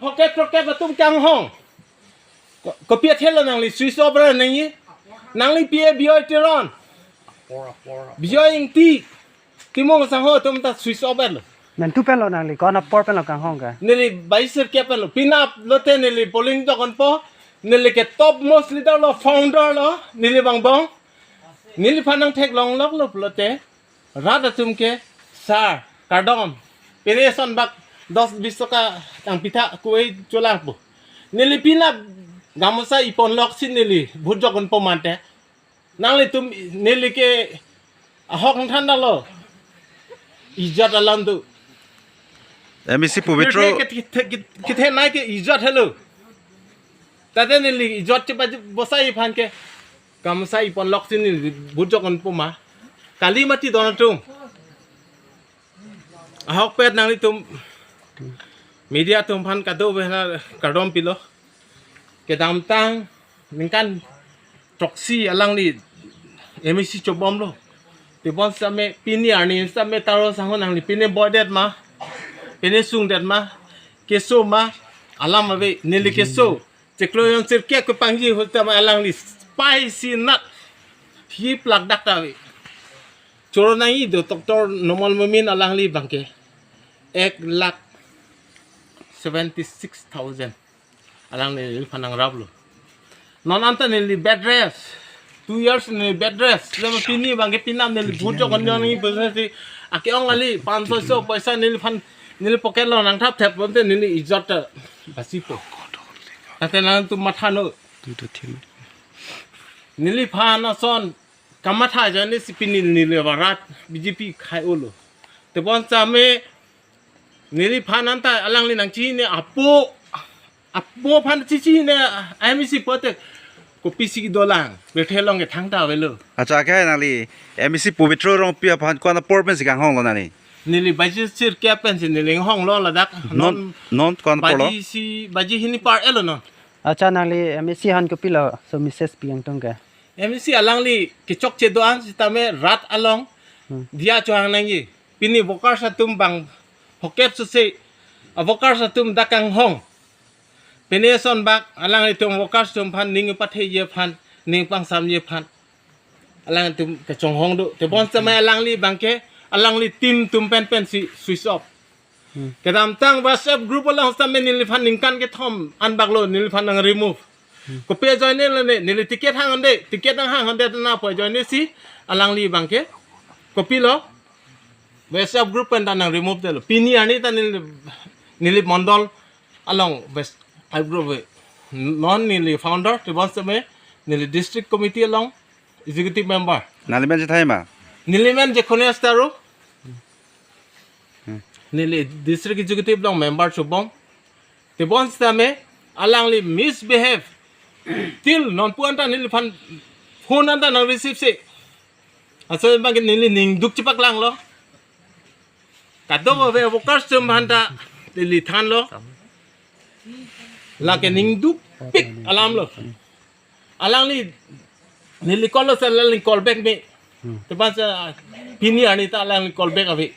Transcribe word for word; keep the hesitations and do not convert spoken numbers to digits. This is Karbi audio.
Phokep phokep atum kanghong. Ko-, kopi athelo nangli switch off ra nangji. Nangli P A Bijoy Teron. Bijoy Ingti. Timung sangho atum ta switch off lo. Nangtum pen lo nangli, ko-an apor pen lo kanghong ke? Neli baisir ke pen lo. Penap lote neli polling jokon po. Neli ke topmost leader lo, founder lo. Neli bang bong. Neliphan nangtheklonglok lo pulote. Rat atum ke, sir, kardom. Pini eson bak dos bis toka kangpitha kue cholang po. Neli penap gamosa iponlok si neli vote jokon po mante. Nanglitum neli ke ahok nangthan dalo. Ijat alam tu. M A C Pabitra. Kethe, kethe, kethe nai ke ijat helo. Tate neli ijat chepa bosa iphan ke. Gamosa iponlok si neli vote jokon po ma. Kali mati don atum. Ahokpet nanglitum media atum aphan kadokave aphan kardom pilo. Kedamtang ningkan throksi alangli M A C chobomlo. Tebon same pini arni same Teron sangho nangli pini boydet ma. Pini sungdet ma. Keso ma. Alam ave neli keso. Chiklo jon sirkep kepangji ahut tame alangli spicy nut. Hi plak dak ta ave. Choro nangji do Doctor Numal Momin alangli abangke. Ek lakh seventy six thousand. Alangli neliphan nangraplo. Non anta neli bed rest. Two years neli bed rest. Lama pini abangke penap neli vote jokon nangji pusi ake-ong kali panch soi so paisa neliphan neli pocket lo nangthap thap bonte neli ijat ta basi po. Tate nangtum matha non. Neliphan ason kamatha ajoine si pini neli varat B J P khai-olo. Tebon same neliphan anta alangli nangchini apo, apo aphan chichini M A C pote kopisi dolang. Bethelong ke thangta avelo. Acha ke nangli M A C Pabitra Rongpi aphan ko-an apor pensi kanghonglo nangli? Neli baji sirkep pensi neli honglo ladak. Non, non ko-an apor lo? Baji si, baji hini par-et lo non. Acha nangli M A C aphan kopilo, so message pi nangtum ke? M A C alangli kechokche do-an sitame rat along Hmm. Diya chohang nangji. Pini workers atum bang phokep suse, a workers atum dak kanghong. Pini eson bak alanglitum workers atum aphan ning patheji aphan, ning pangsamji aphan. Alangtum kechonghong do. Tebon same alangli abangke, alangli team atum pen pensi switch off. Hmm. Kedamtang WhatsApp group along sitame neliphan ningkan kethom an bak lo neliphan nang remove. Hmm. Kopi ajoine lo ne, neli ticket hang hande, ticket nanghang hande na pu ajoine si alangli abangke. Kopilo? WhatsApp group pen ta nang remove detlo. Pini arni ta neli, neli mondol along WhatsApp group ave. Non neli founder, tebon same neli district committee along executive member. Nangli men chethai ma? Neli men Jekhones Taro. Hmm. Neli district executive along member chobom. Tebon sitame alangli misbehave. Till non pu anta neliphan phone anta nang receive si. Aso abangke neli ning duk chepaklanglo. Kadokave workers atum aphan ta neli thanlo. Lake ning dukpik alam lo. Alangli neli call lo si alangli call back me. Hmm. Tebon sa pini arni ta alangli call back ave.